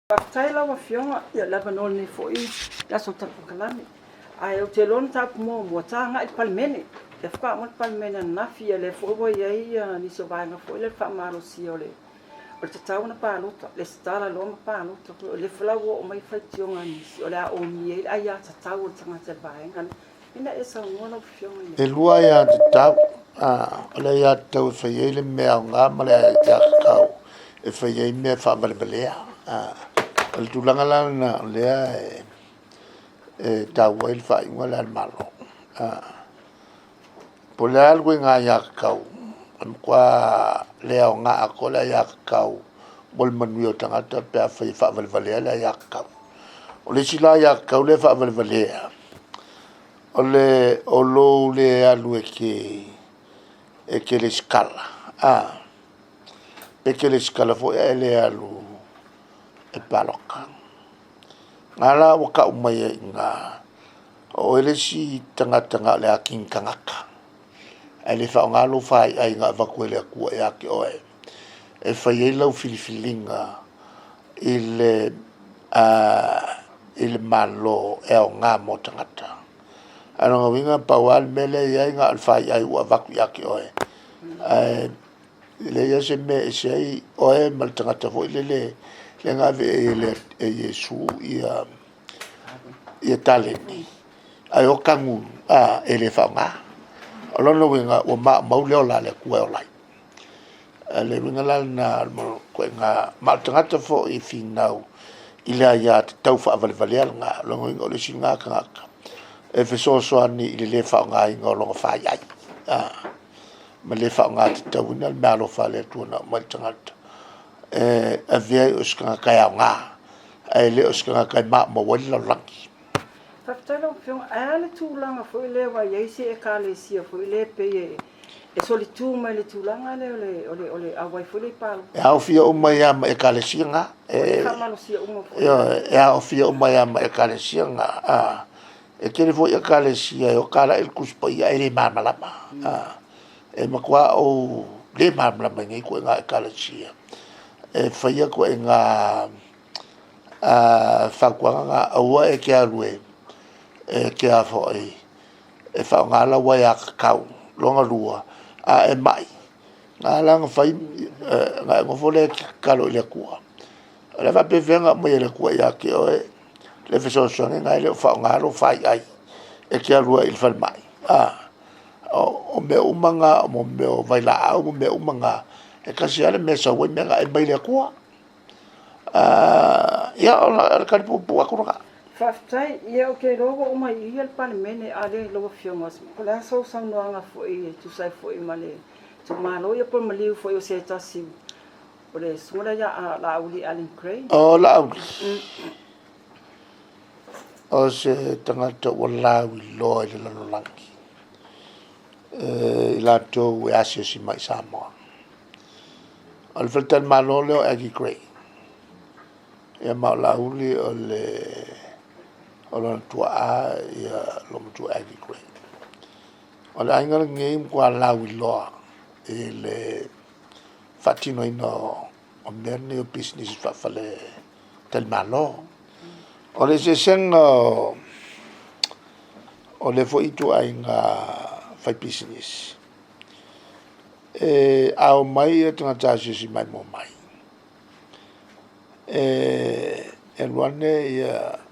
Faafetai lau Afioga i le avanoa i lenei foi aso Tali Polokalame. Ae ou te iloa o le mataupu muamua, ta agai i le Palemene. O lea faatoa uma le Palemene ananafi, o lea foi ua i ai nisi o vaega foi lea o le faamalosia o le tatau ona palota, resitala loa ma palota. O lea foi la ua oo mai faitioga a nisi o le a omia ai le aiatatau a le tagata i le vaega lea. Ina ia saunoa lau Afioga i le... E 2 aiatatau, o le aiatatau e fai ai le mea aoga ma le aiatatau e fai ai mea faavalevalea. O le tulaga la lena o lea e taua ai le faaiuga lea a le Malo. Po o le a le ituaiga aiatatau, e matua le aoga atoa le aiatatau mo le manuia o tagata pe afai e faavalevalea le aiatatau. O le isi la aiatatau lea e faavalevalea, o lou le alu e te resitala, pe te resitala foi ae le alu e palota. O lena la ua tau mai ai i ina, o oe le isi tagata na o le atigi tagata, ae le faaaoga lou faiai na avatu e le Atua ia te oe e fai ai lau filifiliga i le Malo e aoga mo tagata. A o lona uiga na pau lava le mea lea e i ai na o le faiai ua avatu ia te oe, ae leai lava se mea e ese ai oe ma le tagata foi lele lea na ave i ai e Iesu taleni, ae o tanu e le faaaoga. O lona uiga, ua maumau le ola a le Atua e ola ai. O le uiga la lena o ituaiga... Ma o le tagata foi e finau i le aiatatau faavalevalea lena, o lona uiga o le isi lena tagata e fesoasoani i le le faaaogaina o lona faiai, ma le faaaoga tatauina le meaalofa a le Atua na aumai i le tagata e avea ai o se tagata e aoga, ae le o se tagata e maumau ai le lalolagi. Faafetai lau Afioga. Ae a le tulaga foi lea aua e i ai isi Ekalesia foi lea e pei e solitu mai i le tulaga lea o le auai foi lea i palota. E aofia uma ai lava ma Ekalesia na. E faamalosia uma foi. Ioe, e aofia uma ai lava ma Ekalesia na. E tele foi Ekalesia e o talai le Tusi Paia ae le malamalama. E matua ou le malamalama i nei ituaiga Ekalesia e faia ituaiga fautuaga na, aua e te alu e faaaoga lau aiatatau lona lua, a e mai, na ala ona fai ona e nofo lea e te tatalo i le Atua. O le a faapefea ona aumai e le Atua ia te oe le fesoasoani ae le o faaaoga lou faiai e te alu ai i le falemai? O mea uma na o mea o vailaau ma mea uma na, e tasi lava le mea e sau ai mea na, e mai le Atua. Ia o le tali puupuu atu lena. Faafetai. Ia ou te iloa ua uma i i le Palemene, a o lea i lau Afioga, po o le a sau saunoaga foi e tusa ai foi ma le itumalo, ia po o le maliu foi o se tasi o le susuga lea ia Laauli Alan Grey. O Laauli, o se tagata ua lauiloa i le lalolagi, i latou e asiasi mai i Samoa. O le faletalimalo lea o Aggie Grey, ia ma o Laauli o lona tuaa le loomatua Aggie Grey. O le aiga lenei ua matua lauiloa i le faatinoina o mea nei o pisinisi faafaletalimalo. O le eseesega o lea foi ituaiga fai pisinisi, a omai tagata asiasi maimoa mai, e alu ane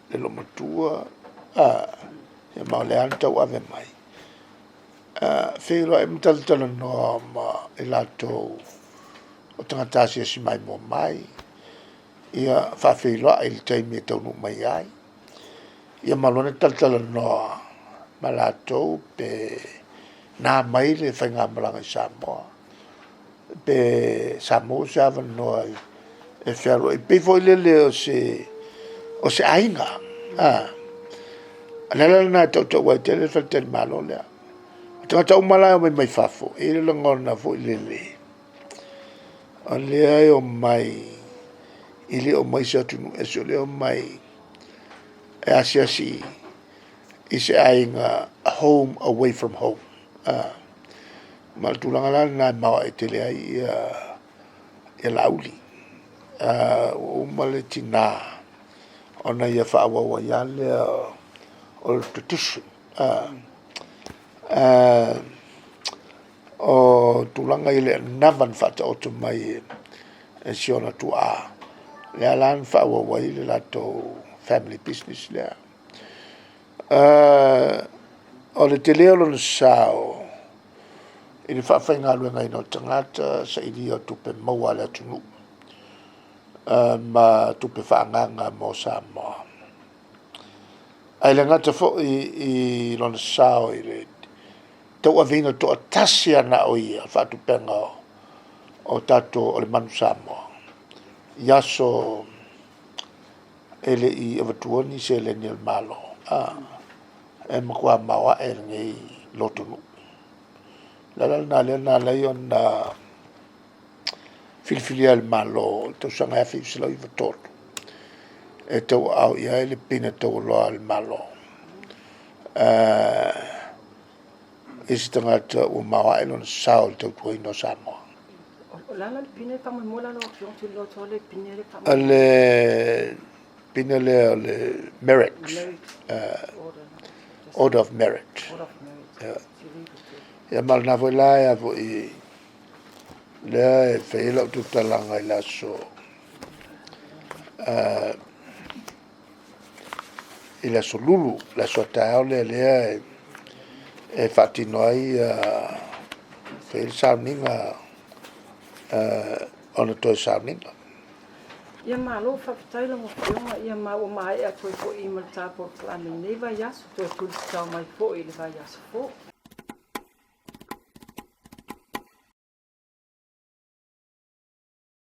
le loomatua, ma o lea lava na tauave mai, feiloai ma talatalanoa ma i latou o tagata asiasi maimoa mai, ia faafeiloai i le taimi e taunuu mai ai, ia ma alu ane talatalanoa ma latou pe na mai le faigamalaga i Samoa, pe sa maua se avanoa e fealuai ai. E pei foi lele o se aiga. O le ala lena e tautau ai tele le faletalimalo lea. O tagata uma la e omai mai fafo, e i ai le lagona foi lele, o lea e omai, e le o omai i se atunuu ese, o lea e omai e asiasi i se aiga, home away from home. Ma o le tulaga la lena e maoae tele ai Laauli. Ua uma le tinā ona ia faaauau ai lava lea o le tradition. O tulaga i le anava na faataoto mai e si ona tuaa, lea la na faaauau ai le latou family business lea. O le tele o lona sao i le faafaigaluegaina o tagata, sailia o tupe maua a le atunuu ma tupe faaagaaga mo Samoa. Ae le gata foi i lona sao i le tauaveina toatasi lava na o ia faatupega o tatou o le Manu Samoa i aso e le i avatua ni seleni a le Malo, e matua maoae lenei lotonuu. O le ala lena lea na ala ai ona filifilia e le Malo i le tausaga e 1993 e tauaao i ai le pine taualoa a le Malo i se tagata ua maoae lona sao i le tautuaina o Samoa. O le a la le pine faamolemole lau Afioga ou te iloa atu lava le pine lea O le pine lea o le Merit, Order of Merit. Ia ma o lena foi la e a foi lea e fai ai lau tautalaga i le aso i le aso Lulu, le aso a taeao lea lea e faatino ai fai ai le sauniga ona toe sauniga. Ia malo faafetai lau Afioga, ia ma ua maea atu ai foi ma le ta polokalame i lenei vaiaso, toe tulisitao mai foi i le vaiaso fou.